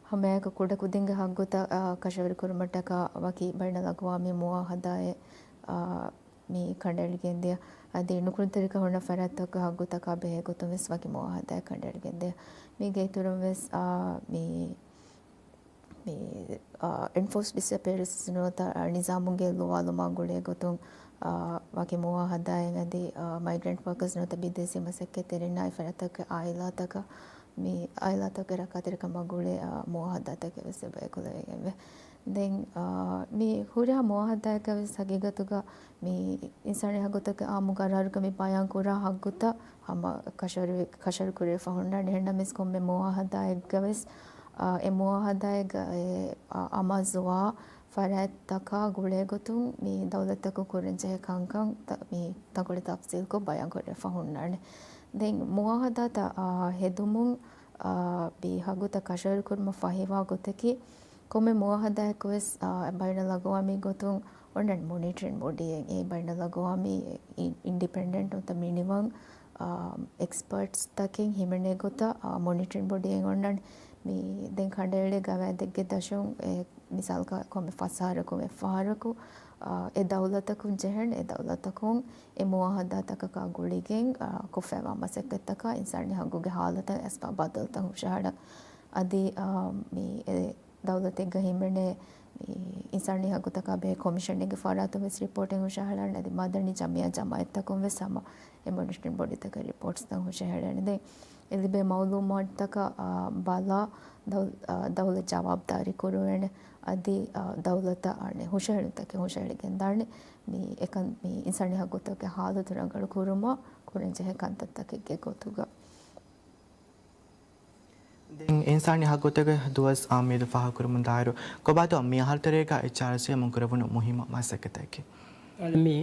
ހަމައެކަ ކުޑަކުދިންގެ ހައްގުތައް، އާ، ކަށަވަރުކުރުމަށްޓަކާ ވަކި ބައިނަލްއަގުވާމީ މުއާހަދާއެއް، އާ، މި ކަނޑައެޅިގެންދިޔަ. އަދި ނުކުންތެރިކަން ހުންނަ ފަރާތްތަކުގެ ހައްގުތަކާ ބެހޭ ގޮތުން ވެސް ވަކި މުއާހަދާއެއް ކަނޑައެޅިގެންދިޔަ. މީގެ އިތުރުން ވެސް، އާ، މި މި، އާ، އެންފޯސްޑް ޑިސއެޕިއަރެންސް ނުވަތަ، އާ، ނިޒާމުގެ ލުވާލުމާ ގުޅޭ ގޮތުން، އާ، ވަކި މުއާހަދާއެއް އަދި، އާ، މައިގްރެންޓް ވާކަރސް ނުވަތަ ބިދޭސީ މަސައްކަތްތެރިންނާ އެ ފަރާތްތަކުގެ އާއިލާތަކަށް، މި އާއިލާތަކުގެ ރައްކާތެރިކަމާ ގުޅޭ، އާ، މުއާހަދާތަކެއް ވެސް އެބަ އެކުލެވިގެންވޭ. ދެން، އާ، މި ހުރިހާ މުއާހަދާއަކަށް ވެސް ހަގީގަތުގަ މި އިންސާނީ ހައްގުތަކެއް އާއްމު ގަރާރުގަ މި ބަޔާން ކުރާ ހައްގުތައް ހަމަ ކަށަވަރު-، ކަށަވަރު ކުރެވިފަ ހުންނާނެ. އެހެންނަމަވެސް ކޮންމެ މުއާހަދާއެއްގަ ވެސް، އާ، އެ މުއާހަދާއެއްގަ އެ، އާ، އަމާޒުވާ ފަރާތްތަކާ ގުޅޭ ގޮތުން މި ދައުލަތްތަކުން ކުރަންޖެހޭ ކަންކަން ތަ-، މި ތަންކޮޅެއް ތަފްސީލްކޮށް ބަޔާން ކުރެވިފަ ހުންނާނެ. ދެން މުއާހަދާތައް، އާ، ހެދުމުން، އާ، މި ހައްގުތައް ކަށަވަރު ކުރުމަށް ފަހިވާ ގޮތަކީ، ކޮންމެ މުއާހަދާއެއްގަ ވެސް، އާ، ބައިނަލްއަގުވާމީ ގޮތުން އޮންނަން މޮނިޓަރިން ބޮޑީއެއް. އެ ބައިނަލްއަގުވާމީ އި-، އިންޑިޕެންޑެންޓް ނުވަތަ މިނިވަން، އާ، އެކްސްޕަރޓްސް ތަކެއް ހިމެނޭ ގޮތަށް، އާ، މޮނިޓަރިން ބޮޑީއެއް އޮންނަން. މި ދެން ކަނޑައެޅޭ ގަވާއިދެއްގެ ދަށުން އެ މިސާލަކަށް ކޮންމެ ފަސް އަހަރަކުން އެއްފަހަރަކު، އާ، އެ ދައުލަތަކުން ޖެހެން، އެ ދައުލަތަކުން އެ މުއާހަދާތަކަކާ ގުޅިގެން، އާ، ކޮށްފައިވާ މަސައްކަތްތަކާ އިންސާނީ ހައްގުގެ ހާލަތަށް އައިސްފަ ބަދަލުތައް ހުށަހަޅަން. އަދި، އާ، މި އެ ދައުލަތެއްގަ ހިމެނޭ މި އިންސާނީ ހައްގުތަކާ ބެހޭ ކޮމިޝަނެއްގެ ފަރާތުން ވެސް ރިޕޯޓެއް ހުށަހަޅަން. އަދި މަދަނީ ޖަމިއްޔާ ޖަމާއަތްތަކުން ވެސް ހަމަ އެ މޮނިޓަރިން ބޮޑީތަކަށް ރިޕޯޓްސްތައް ހުށަހެޅޭނެ. ދެން އެ ލިބޭ މައުލޫމާތުތަކަށް، އާ، ބަލާ ދައު-، އާ، ދައުލަތް ޖަވާބުދާރީ ކުރުވޭނެ. އަދި، އާ، ދައުލަތަށް އަނެއް ހުށަހެޅުންތަކެއް ހުށަހެޅިގެންދާނެ. މި އެކަން މި އިންސާނީ ހައްގުތަކުގެ ހާލަތު ރަނގަޅު ކުރުމަށް ކުރަންޖެހޭ ކަންތައްތަކެއްގެ ގޮތުގަ. ދެން އިންސާނީ ހައްގުތަކުގެ ދުވަސް އާ މިއަދު ފާހަގަކުރަމުން ދާއިރު، ކޮބާތޯ މި އަހަރު ތެރޭގަ އެޗްއާރްސީއެމުން ކުރެވުނު މުހިއްމު މަސައްކަތަކީ؟ އަދި މި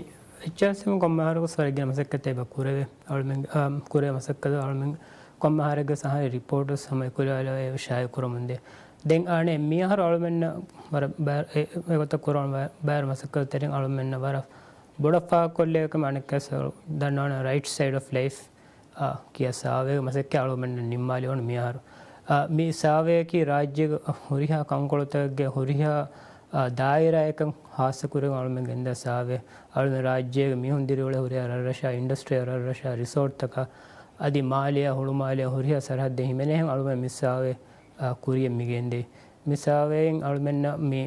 އެޗްއާރްސީއެމުން ކޮންމެ އަހަރަކު ވެސް ވަރަށް ގިނަ މަސައްކަތެއް އެބަ ކުރެވޭ. އަޅުމެން، އާ، ކުރެވޭ މަސައްކަތު އަޅުމެން ކޮންމެ އަހަރެއްގެ ސަހަރި ރިޕޯޓް ވެސް ހަމަ އެކުލަވާލަވާ އެ ޝާއި ކުރަމުންދޭ. ދެން އަނެއް މި އަހަރު އަޅުމެންނަށް ވަރަށް ބައި-، އެ-، އެގޮތަށް ކުރަން ބައި-، ބައިވަރު މަސައްކަތު ތެރެއިން އަޅުމެންނަށް ވަރަށް ބޮޑަށް ފާހަގަކޮށްލެވޭ ކަމެއް އަނެއްކާސް ދަންނަވަން ރައިޓް ސައިޑް އޮފް ލައިފް އާ، ކިޔާ ސާވޭގެ މަސައްކަތް އަޅުގަނޑަށް ނިންމާލެވުނު މިއަހަރު. އާ، މި ސާވޭއަކީ ރާއްޖޭގެ ހުރިހާ ކަންކޮޅުތަކެއްގެ ހުރިހާ، އާ، ދާއިރާއަކަށް ހާއްސަކުރެވި އަޅުމެން ގެންދާ ސާވޭ. އަޅުގަނޑު ރާއްޖޭގެ މީހުން ދިރިއުޅޭ ހުރިހާ ރަށްރަށާ، އިންޑަސްޓްރީ ރަށްރަށާ، ރިސޯޓްތަކާ، އަދި މާލެއާ ހުޅުމާލެއާ ހުރިހާ ސަރަހައްދެއް ހިމެނޭހެން އަޅުގަނޑު މި ސާވޭ، އާ، ކުރިޔަށް މި ގެންދޭ. މި ސާވޭއިން އަޅުމެންނަށް މި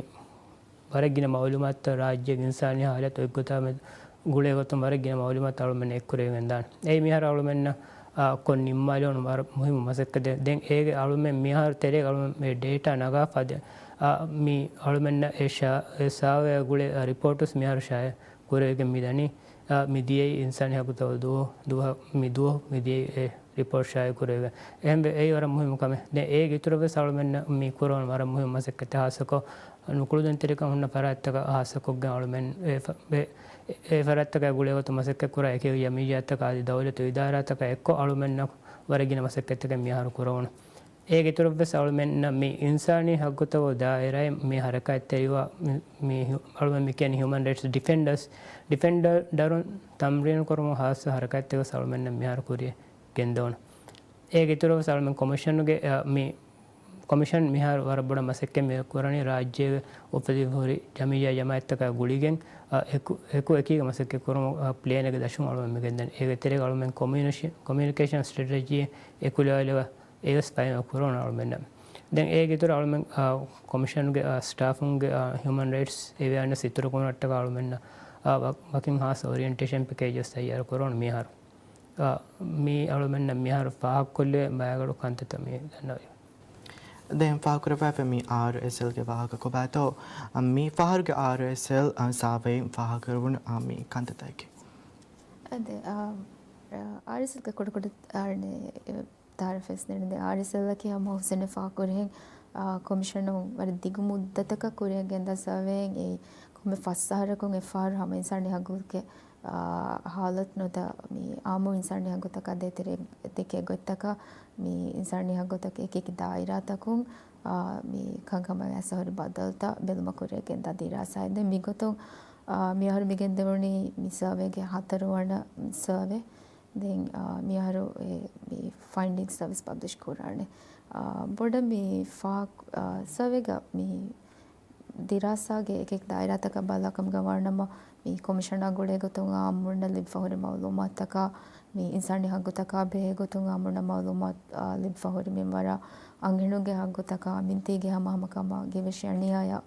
ވަރަށް ގިނަ މައުލޫމާތުތައް ރާއްޖޭގެ އިންސާނީ ހާލަތު އެއްގޮތާ މެދު ގުޅޭ ގޮތުން ވަރަށް ގިނަ މައުލޫމާތު އަޅުމެންނަށް އެއްކުރެވިގެން ދާނެ. އެއީ މިހާރު އަޅުމެންނަށް، އާ، ކޮށް ނިންމާލެވުނު ވަރަށް މުހިއްމު މަސައްކަތެއް. ދެން އޭގެ އަޅުމެން މިހާރު ތެރޭގަ އަޅުމެން މި ޑޭޓާ ނަގާފަ ދެ-، އާ، މި އަޅުމެންނަށް އެ ޝާ-، އެ ސާވޭއާ ގުޅޭ، އާ، ރިޕޯޓުސް މިހާރު ޝާއި ކުރެވިގެން މި ދަނީ. އާ، މި ދިޔައީ އިންސާނީ ހައްގުތައް ދުވަ-، ދުވަހަ-، މި ދުވަހު މި ދިޔައީ އެ ރިޕޯޓް ޝާއި ކުރެވިގެން. އެހެންވެ، އެއީ ވަރަށް މުހިއްމު ކަމެއް. ދެން އޭގެ އިތުރަށް ވެސް އަޅުމެންނަށް މި ކުރަން ވަރަށް މުހިއްމު މަސައްކަތެއް ހާއްސަކޮށް، ނުކުޅެދުންތެރިކަން ހުންނަ ފަރާތްތަކަށް ހާއްސަކޮށްގެން އަޅުމެން އެ ފަ-، އެ، އެ ފަރާތްތަކާ ގުޅޭ ގޮތުން މަސައްކަތް ކުރާ އެކި ޖަމިއްޔާތަކާ އަދި ދައުލަތު އިދާރާތަކާ އެއްކޮށް އަޅުމެންނަށް ވަރަށް ގިނަ މަސައްކަތްތަކެއް މިއަހަރު ކުރެވުނު. އޭގެ އިތުރަށް ވެސް އަޅުމެންނަށް މި އިންސާނީ ހައްގުތައް ދާއިރާއިން މި ހަރަކާތްތެރިވާ މި، މި ހި-، އަޅުމެން މި ކިޔަނީ ހިއުމަން ރައިޓްސް ޑިފެންޑަރސް، ޑިފެންޑަރ ދަރުން ތަމްރީނު ކުރުމަށް ހާއްސަ ހަރަކާތްތަކެއް ވެސް އަޅުމެންނަށް މިހާރު ކުރިޔަށް ގެންދަވަން. އޭގެ އިތުރަށް ވެސް އަޅުމެން ކޮމިޝަނުގެ، އަ، މި ކޮމިޝަން މިހާރު ވަރަށް ބޮޑަށް މަސައްކަތް މި ކުރަނީ ރާއްޖޭގެ އުފެދިފަ ހުރި ޖަމިއްޔާ ޖަމާއަތްތަކާ ގުޅިގެން، އަ، އެކު، އެކު އެކީގަ މަސައްކަތް ކުރުމަށް، އަ، ޕްލޭނެއްގެ ދަށުން އަޅުމެން މި ގެންދަނީ. އޭގެ ތެރޭގަ އަޅުމެން ކޮމިއުނިކޭޝަން، ކޮމިއުނިކޭޝަން ސްޓްރެޓެޖީ އެކުލަވާލެވޭ އެވެސް ފަހި ކުރަން އަޅުމެންނަށް. ދެން އޭގެ އިތުރަށް އަޅުމެން، އާ، ކޮމިޝަނުގެ، އާ، ސްޓާފުންގެ، އާ، ހިއުމަން ރައިޓްސް އެވެއާނެސް އިތުރުކުރުމަށްޓަކާ އަޅުމެންނަށް، އާ، ވަ-، ވަކިން ހާއްސަ އޮރިއެންޓޭޝަން ޕެކޭޖެސް ތައްޔާރު ކުރަން މިހާރު. އާ، މީ އަޅުމެންނަށް މިހާރު ފާހަގަކޮށްލެވޭ ބައިގަޑު ކަންތައްތައް މި ދަންނަވަނީ. ދެން ފާހަގަކުރައްވާފަ މި އާރްއެސްއެލްގެ ވާހަކަ ކޮބާތޯ؟ މި ފަހަރުގެ އާރްއެސްއެލް، އާ، ސާވޭއިން ފާހަގަކުރެވުނު، އާ، މި ކަންތައްތަކެއް. އަދި، އާ، އާރްއެސްއެލްގެ ކުޑަކުޑަ އާ، ތާރަފެސް ދެން އާރްއެސްއެލްއަކީ ހަމަ ހުސެނެއް ފާހަގަކުރިހެން، އާ، ކޮމިޝަނުން ވަރަށް ދިގު މުއްދަތަކަށް ކުރިއަށް ގެންދާ ސާވޭއިން އެއީ ކޮންމެ ފަސް އަހަރަކުން އެއްފަހަރު ހަމަ އިންސާނީ ހައްގުގެ އާ، ހާލަތު ނުވަތަ މި އާއްމު އިންސާނީ ހައްގުތަކާ ދޭތެރޭ ދެކޭ ގޮތްތަކަށް މި އިންސާނީ ހައްގުތަކަށް އެކި އެކި ދާއިރާތަކުން، އާ، މި ކަންކަމަށް އައިސް ހުރި ބަދަލުތައް ބެލުމަށް ކުރިއަށް ގެންދާ ދިރާސާއެއް. ދެން މިގޮތުން، އާ، މިއަހަރު މި ގެންދެވުނީ މި ސަރވޭގެ ހަތަރު ވަނަ ސަރވޭ. ދެން، އާ، މިއަހަރު އެ، މި ފައިންޑިންގްސް ވެސް ޕަބްލިޝް ކުރާނެ. އާ، ބޮޑަށް މި ފާ-، އާ، ސަރވޭގަ މި ދިރާސާގެ އެކި އެކި ދާއިރާތަކަށް ބަލާކަމުގަ ވާނަމަ، މި ކޮމިޝަނާ ގުޅޭ ގޮތުން އާއްމުންނަށް ލިބިފަ ހުރި މައުލޫމާތުތަކާ، މި އިންސާނީ ހައްގުތަކާ ބެހޭ ގޮތުން އާއްމުންނަށް މައުލޫމާތު، އާ، ލިބިފަ ހުރި މިންވަރާ، އަންހެނުންގެ ހައްގުތަކާ، މިންތީގެ ހަމަހަމަކަމާ، ގެވެށި އަނިޔާޔާ،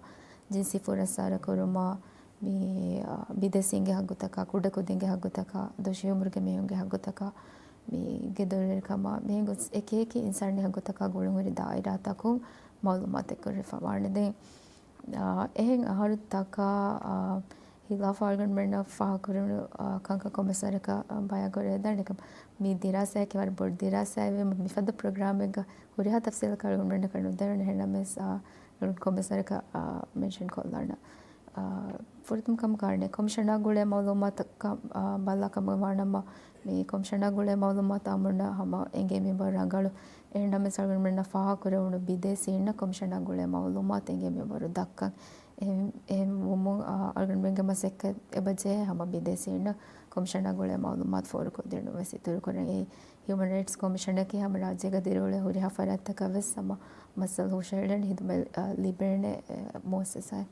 ޖިންސީ ފުރައްސާރަ ކުރުމާ، މި، އާ، ބިދޭސީންގެ ހައްގުތަކާ، ކުޑަކުދިންގެ ހައްގުތަކާ، ދޮށީ އުމުރުގެ މީހުންގެ ހައްގުތަކާ، މި ގެދޮރުވެރިކަމާ، މިހެން ގޮސް އެކި އެކި އިންސާނީ ހައްގުތަކާ ގުޅުންހުރި ދާއިރާތަކުން މައުލޫމާތެއް ކުރެފަ ވާނެ. ދެން، އާ، އެހެން އަހަރުތަކާ، އާ، ހިލާފަށް އަޅުގަނޑުމެންނަށް ފާހަގަކުރެވުނު، އާ، ކަންކަން ކޮންމެސް ވަރަކަށް، އާ، ބަޔާންކުރެވިދާނެ. މި ދިރާސާއަކީ ވަރަށް ބޮޑު ދިރާސާއެއް ވީމަ، މިފަދަ ޕްރޮގްރާމެއްގަ ހުރިހާ ތަފްސީލަކަށް އަޅުގަނޑުމެންނަކަށް ނުދެވޭނެ. އެހެންނަމަވެސް، އާ، ކޮންމެސް ވަރަކަށް، އާ، މެންޝަން ކޮށްލާނަ. އާ، ފުރަތަމަ ކަމަކަށް އަނެއް ކޮމިޝަނާ ގުޅޭ މައުލޫމާތަކަށް، އާ، ބަލާކަމުގަ ވާނަމަ، މި ކޮމިޝަނާ ގުޅޭ މައުލޫމާތު އާއްމުންނަށް ހަމަ އެނގޭ މިންވަރު ރަނގަޅު. އެހެންނަމަވެސް އަޅުގަނޑުމެންނަށް ފާހަގަކުރެވުނު ބިދޭސީންނަށް ކޮމިޝަނާ ގުޅޭ މައުލޫމާތު އެނގޭ މިންވަރު ދައްކަން. އެހެން، އެހެން ވުމުން، އާ، އަޅުގަނޑުމެންގެ މަސައްކަތް އެބަޖެހޭ ހަމަ ބިދޭސީންނަށް ކޮމިޝަނާ ގުޅޭ މައުލޫމާތު ފޯރުކޮށްދިނުން ވެސް އިތުރުކުރަން. އެއީ ހިއުމަން ރައިޓްސް ކޮމިޝަނަކީ ހަމަ ރާއްޖޭގަ ދިރިއުޅޭ ހުރިހާ ފަރާތްތަކަށް ވެސް ހަމަ މައްސަލަ ހުށަހެޅޭނެ ހިދުމަތް، އާ، ލިބޭނެ، އެ، މުއައްސަސާއެއް.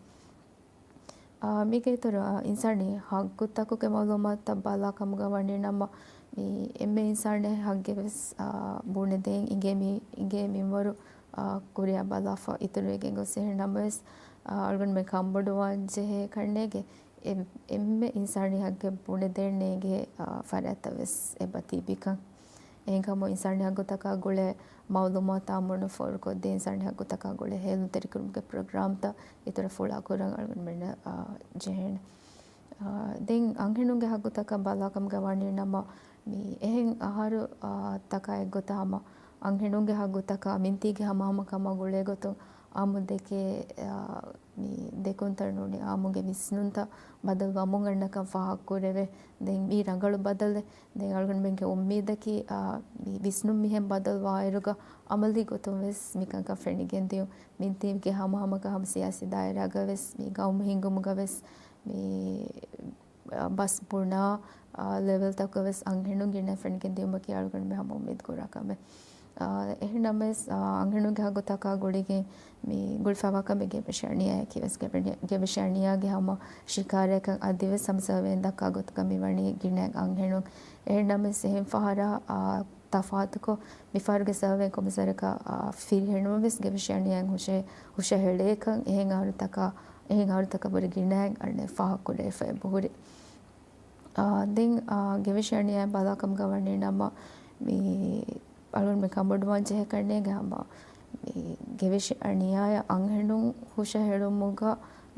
އާ، މީގެ އިތުރަށް، އާ، އިންސާނީ ހައްގުތަކުގެ މައުލޫމާތުތައް ބަލާ ކަމުގަ ވަނީ ނަމަ، މި އެންމެ އިންސާނީ ހައްގެއް ވެސް، އާ، ބުނެދޭން އިނގޭ މި-، އިނގޭ މިންވަރު، އާ، ކުރިއަށް ބަލާފަ އިތުރުވެގެން ގޮސް. އެހެން ނަމަވެސް، އާ، އަޅުގަނޑުމެން ކަންބޮޑުވާން ޖެހޭ ކަންނޭގެ އެ-، އެންމެ އިންސާނީ ހައްގެއް ބުނެދޭން ނޭނގޭ، އާ، ފަރާތްތައް ވެސް އެބަ ތިބިކަން. އެހެންކަމުން އިންސާނީ ހައްގުތަކާ ގުޅޭ މައުލޫމާތު އާއްމުންނަށް ފޯރުކޮށްދޭ، އިންސާނީ ހައްގުތަކާ ގުޅޭ ހޭލުންތެރިކުރުމުގެ ޕްރޮގްރާމްތައް އިތުރަށް ފުޅާކުރަން އަޅުގަނޑުމެންނަށް، އާ، ޖެހޭނެ. އާ، ދެން އަންހެނުންގެ ހައްގުތަކަށް ބަލާކަމުގަ ވަނީ ނަމަ، މި އެހެން އަހަރު، އާ، ތަކާ އެއްގޮތަށް ހަމަ އަންހެނުންގެ ހައްގުތަކާ މިންތީގެ ހަމަހަމަކަމާ ގުޅޭ ގޮތުން އާއްމު ދެކޭ، އާ، މި ދެކުންތައް ނޫނީ އާއްމުގެ ވިސްނުންތައް ބަދަލުވަމުން އަންނަކަން ފާހަގަކުރެވޭ. ދެން މީ ރަނގަޅު ބަދަލެއް. ދެން އަޅުގަނޑުމެންގެ އުއްމީދަކީ، އާ، މި ވިސްނުން މިހެން ބަދަލުވާއިރުގަ އަމަލީ ގޮތުން ވެސް މިކަންކަން ފެނިގެން ދިޔުން. މިންތީގެ ހަމަހަމަކަށް ހަމަ ސިޔާސީ ދާއިރާގަ ވެސް މި ގައުމު ހިންގުމުގަ ވެސް މި ބަސް ބުނާ، އާ، ލެވެލްތަކަށް ވެސް އަންހެނުން ގިނަ ފެނިގެން ދިޔުމަކީ އަޅުގަނޑުމެން ހަމަ އުއްމީދު ކުރާ ކަމެއް. އާ، އެހެންނަމަވެސް، އާ، އަންހެނުންގެ ހައްގުތަކާ ގުޅިގެން މި ގުޅިފަވާ ކަމެއް ގެވެށި އަނިޔާއަކީ ވެސް ގެވެ-، ގެވެށި އަނިޔާގެ ހަމަ ޝިކާރައަކަށް އަދިވެސް ހަމަ ސަރވޭން ދައްކާ ގޮތުގަ މި ވަނީ ގިނަ އަންހެނުން. އެހެންނަމަވެސް އެހެން ފަހަރާ، އާ، ތަފާތުކޮށް، މިފަހަރުގެ ސަރވޭން ކޮންމެސް ވަރަކަށް، އާ، ފިރިހެނުން ވެސް ގެވެށި އަނިޔާއިން ހުށަ-، ހުށަހެޅޭކަން އެހެން އަހަރުތަކާ، އެހެން އަހަރުތަކަށް ވުރެ ގިނައިން އަނެއް ފާހަގަކުރެވިފަ އެބަހުރި. އާ، ދެން، އާ، ގެވެށި އަނިޔާއިން ބަލާކަމުގަ ވަނީ ނަމަ، މި އަޅުގަނޑުމެން ކަންބޮޑުވާން ޖެހޭ ކަންނޭގެ ހަމަ މި ގެވެށި އަނިޔާއަށް އަންހެނުން ހުށަހެޅުމުގަ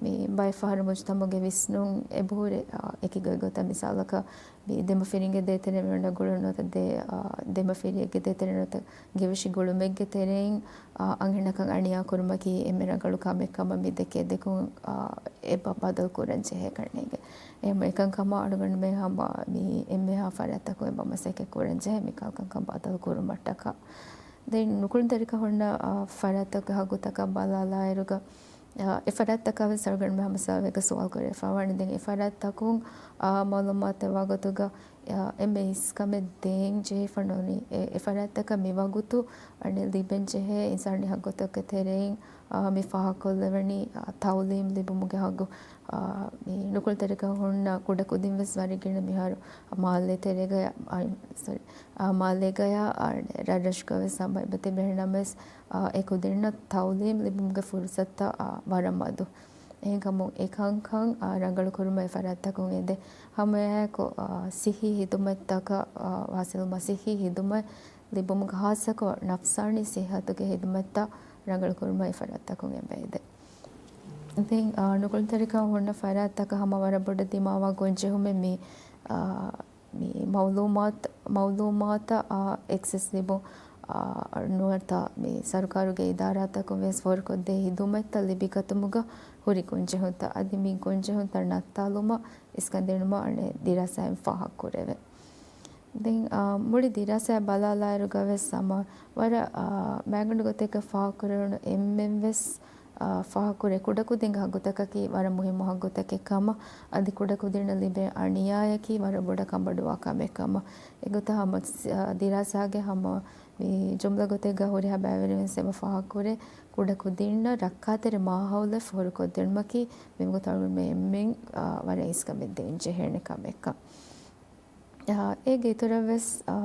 މި ބައެއް ފަހަރު މުޖުތަމަޢުގެ ވިސްނުން އެބަހުރި، އާ، އެކި ގޮތްގޮތަށް މިސާލަކަށް މި ދެމަފިރިންގެ ދޭތެރެއިން ވަންނަ ގުޅުން ނުވަތަ ދެ-، އާ، ދެމަފިރިއެއްގެ ދޭތެރެއިން ނުވަތަ ގެވެށި ގުޅުމެއްގެ ތެރެއިން، އާ، އަންހެނަކަށް އަނިޔާ ކުރުމަކީ އެންމެ ރަނގަޅު ކަމެއް ކަމަށް މި ދެކޭ ދެކުން، އާ، އެބަ ބަދަލު ކުރަން ޖެހޭ ކަންނޭނގެ. އެހެން އެކަންކަމަށް އަޅުގަނޑުމެން ހަމަ މި އެންމެހާ ފަރާތްތަކުން އެބަ މަސައްކަތް ކުރަން ޖެހޭ މި ކަންކަން ބަދަލު ކުރުމަށްޓަކާ. ދެން ނުކުޅުންތެރިކަން ހުންނަ، އާ، ފަރާތްތަކުގެ ހައްގުތަކަށް ބަލާލާއިރުގަ، އާ، އެ ފަރާތްތަކާ ވެސް އަޅުގަނޑުމެން ހަމަ ސަރވޭގަ ސުވާލު ކުރެވިފަ ވާނެ. ދެން އެ ފަރާތްތަކުން، އާ، މައުލޫމާތު ވާގޮތުގަ، އާ، އެންމެ އިސްކަމެއް ދޭން ޖެހިފަ ނޫނީ. އެ، އެ ފަރާތްތަކަށް މިވަގުތު އަނެއް ލިބެން ޖެހޭ އިންސާނީ ހައްގުތަކުގެ ތެރެއިން، އާ، މި ފާހަގަކޮށްލެވެނީ، އާ، ތައުލީމް ލިބުމުގެ ހައްގު، އާ، މި ނުކުޅުންތެރިކަން ހުންނަ ކުޑަކުދިން ވެސް ވަރަށް ގިނަ މިހާރު މާލޭ ތެރޭގަޔަށް، އާ، ސޮރީ، އާ، މާލޭގަޔަށް، އާ، ރަށްރަށުގަ ވެސް ހަމަ އެބަ ތިބެ. އެހެންނަމަވެސް، އާ، އެ ކުދިންނަށް ތައުލީމް ލިބުމުގެ ފުރުސަތުތައް، އާ، ވަރަށް މަދު. އެހެންކަމުން އެކަންކަން، އާ، ރަނގަޅު ކުރުމަށް އެ ފަރާތްތަކުން އެދޭ. ހަމައެއާއެކު، އާ، ސިއްހީ ހިދުމަތްތަކަށް، އާ، ވާސިލުމަށް ސިއްހީ ހިދުމަތް ލިބުމުގަ ހާއްސަކޮށް ނަފްސާނީ ސިއްހަތުގެ ހިދުމަތްތައް ރަނގަޅު ކުރުމަށް އެ ފަރާތްތަކުން އެބައެދޭ. ދެން، އާ، ނުކުޅުންތެރިކަން ހުންނަ ފަރާތްތަކަށް ހަމަ ވަރަށް ބޮޑަށް ދިމާވާ ގޮންޖެހުމެއް މި، އާ، މި މައުލޫމާތު، މައުލޫމާތަށް، އާ، އެކްސެސް ލިބުން. ނުވަތަ މި ސަރުކާރުގެ އިދާރާތަކުން ވެސް ފޯރުކޮށްދޭ ހިދުމަތްތައް ލިބިގަތުމުގަ ހުރި ގޮންޖެހުންތައް އަދި މި ގޮންޖެހުންތައް ނައްތާލުމަށް އިސްކަންދިނުމަށް އަނެއް ދިރާސާއިން ފާހަގަކުރެވޭ. ދެން، އާ، މުޅި ދިރާސާއާ ބަލާލާއިރުގަ ވެސް ހަމަ ވަރަށް، އާ، މައިގަނޑު ގޮތެއްގަ ފާހަގަކުރެވުނު އެންމެން ވެސް، އާ، ފާހަގަކުރޭ ކުޑަކުދިންގެ ހައްގުތަކަކީ ވަރަށް މުހިއްމު ހައްގުތަކެއް ކަމަށް، އަދި ކުޑަކުދިންނަށް ލިބޭ އަނިޔާއަކީ ވަރަށް ބޮޑަށް ކަނބަޑުވާ ކަމެއް ކަމަށް. އެގޮތަށް ހަމަ، އާ، ދިރާސާގެ ހަމަ މި ޖުމްލަ ގޮތެއްގަ ހުރިހާ ބައިވެރިން ވެސް އެބަ ފާހަގަކުރޭ، ކުޑަކުދިންނަށް ރައްކާތެރި މާހައުލެއް ފޯރުކޮށްދިނުމަކީ މިވަގުތު އަޅުގަނޑުމެން އެންމެން، އާ، ވަރަށް އިސްކަމެއް ދޭން ޖެހޭނެ ކަމެއްކަން. އާ، އޭގެ އިތުރަށް ވެސް، އާ،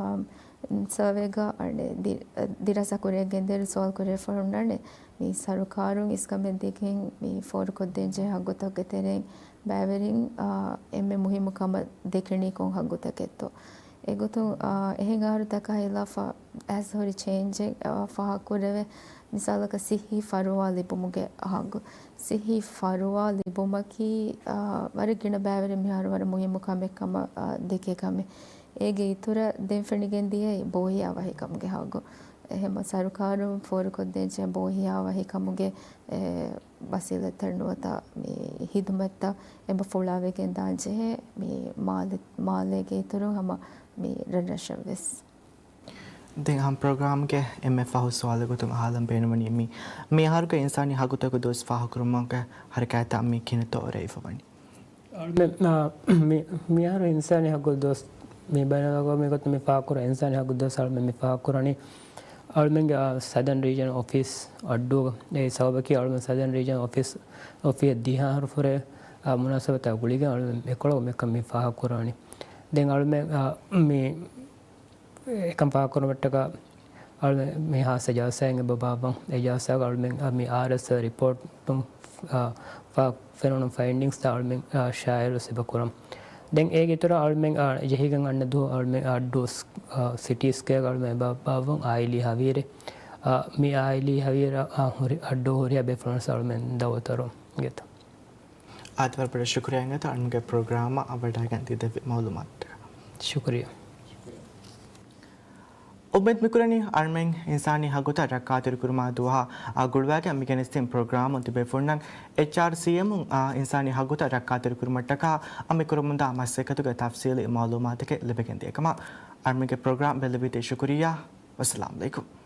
ސަރވޭގަ އަނެއް ދި-، ދިރާސާ ކުރިއަށް ގެންދިޔައިރު ސުވާލު ކުރެވިފަ ހުންނާނެ، މި ސަރުކާރުން އިސްކަމެއް ދިގެން މި ފޯރުކޮށްދޭން ޖެހޭ ހައްގުތަކުގެ ތެރެއިން ބައިވެރިން، އާ، އެންމެ މުހިއްމު ކަމަށް ދެކެނީ ކޮން ހައްގުތަކެއްތޯ؟ އެގޮތުން، އާ، އެހެން އަހަރުތަކާ ހިލާފަށް އައިސް ހުރި ޗޭންޖެއް، އާ، ފާހަގަކުރެވޭ. މިސާލަކަށް ސިއްހީ ފަރުވާ ލިބުމުގެ ހައްގު. ސިއްހީ ފަރުވާ ލިބުމަކީ، އާ، ވަރަށް ގިނަ ބައިވެރިން މިހާރު ވަރަށް މުހިއްމު ކަމެއް ކަމަށް، އާ، ދެކޭ ކަމެއް. އޭގެ އިތުރަށް ދެން ފެނިގެން ދިޔައީ ބޯހިޔާވަހިކަމުގެ ހައްގު. އެހެން ސަރުކާރުން ފޯރުކޮށްދޭންޖެހޭ ބޯހިޔާވަހިކަމުގެ، އެ، ވަސީލަތްތައް ނުވަތަ މި ހިދުމަތްތައް އެބަ ފުޅާވެގެން ދާންޖެހޭ މި މާލެ-، މާލޭގެ އިތުރުން ހަމަ މި ރަށްރަށަށް ވެސް. ދެން އަހަން ޕްރޮގްރާމްގެ އެންމެ ފަހު ސުވާލެއް ގޮތުން އަހާލަން ބޭނުންވަނީ މި، މި އަހަރުގެ އިންސާނީ ހައްގުތަކުގެ ދުވަސް ފާހަގަކުރުމުގެ ހަރަކާތްތައް މި ކިހިނެއްތޯ އޮރައިފަ ވަނީ؟ އަޅުމެން، އާ، މި-، މިހާރު އިންސާނީ ހައްގު ދުވަސް މި ބައިނަލްއަގުވާމީ ގޮތުން މި ފާހަގަކުރާ އިންސާނީ ހައްގު ދުވަސް އަޅުމެން މި ފާހަގަކުރަނީ، އަޅުމެންގެ، އާ، ސަދަން ރީޖަން އޮފީސް އައްޑޫގަ. އެ ސަބަބަކީ އަޅުމެން ސަދަން ރީޖަން އޮފީސް، އޮފީހަށް ދިހަ އަހަރު ފުރޭ، އާ، މުނާސަބަތާ ގުޅިގެން އަޅުމެން އެކޮޅަށް މިކަން މި ފާހަގަކުރާނީ. ދެން އަޅުމެން، އާ، މި އެކަން ފާހަގަކުރުމަށްޓަކާ އަޅުމެން މި ހާއްސަ ޖަލްސާއެއް އެބަ ބާއްވަން. އެ ޖަލްސާގަ އަޅުމެން މި އާރްއެސްއެލް ރިޕޯޓުން، އާ، ފާ-، ފެނުނު ފައިންޑިންގްސްތައް އަޅުމެން، އާ، ޝާއިއުވެސް އެބަ ކުރަން. ދެން އޭގެ އިތުރަށް އަޅުމެން، އާ، ޖެހިގެން އަންނަ ދުވަހު އަޅުމެން އައްޑޫ ސް-، އާ، ސިޓީ ސްކްވެއާގަ އަޅުމެން އެބަ ބާއްވަން އާއިލީ ހަވީރެއް. އާ، މި އާއިލީ ހަވީރަށް، އާ، ހުރި-، އައްޑޫ ހުރިހާ ބޭފުޅުންވެސް އަޅުމެން ދައުވަތު ކުރަން ގެތަ. އާދެ، ވަރަށް ބޮޑަށް ޝުކުރިއްޔާ އިނގޭތޯ އަޅުމެންގެ ޕްރޮގްރާމަށް އަވަޑައިގެން ދެއްވި މައުލޫމާތުގަ. ޝުކުރިއްޔާ. އުއްމީދު މިކުރަނީ އަޅުމެން އިންސާނީ ހައްގުތައް ރައްކާތެރިކުރުމާ ދުވަހާ، އާ، ގުޅުވާގެން މި ގެނެސްދިން ޕްރޮގްރާމުން ތިބޭފުޅުންނަށް އެޗްއާރްސީއެމުން، އާ، އިންސާނީ ހައްގުތައް ރައްކާތެރިކުރުމަށްޓަކާ އަ، މި ކުރަމުންދާ މަސައްކަތުގެ ތަފްސީލީ މައުލޫމާތުތަކެއް ލިބިގެން ދިޔަ ކަމަށް އަޅުމެންގެ ޕްރޮގްރާމް ބެއްލެވީތީ. ޝުކުރިއްޔާ. ވައްސަލާމް ޢަލައިކުމް.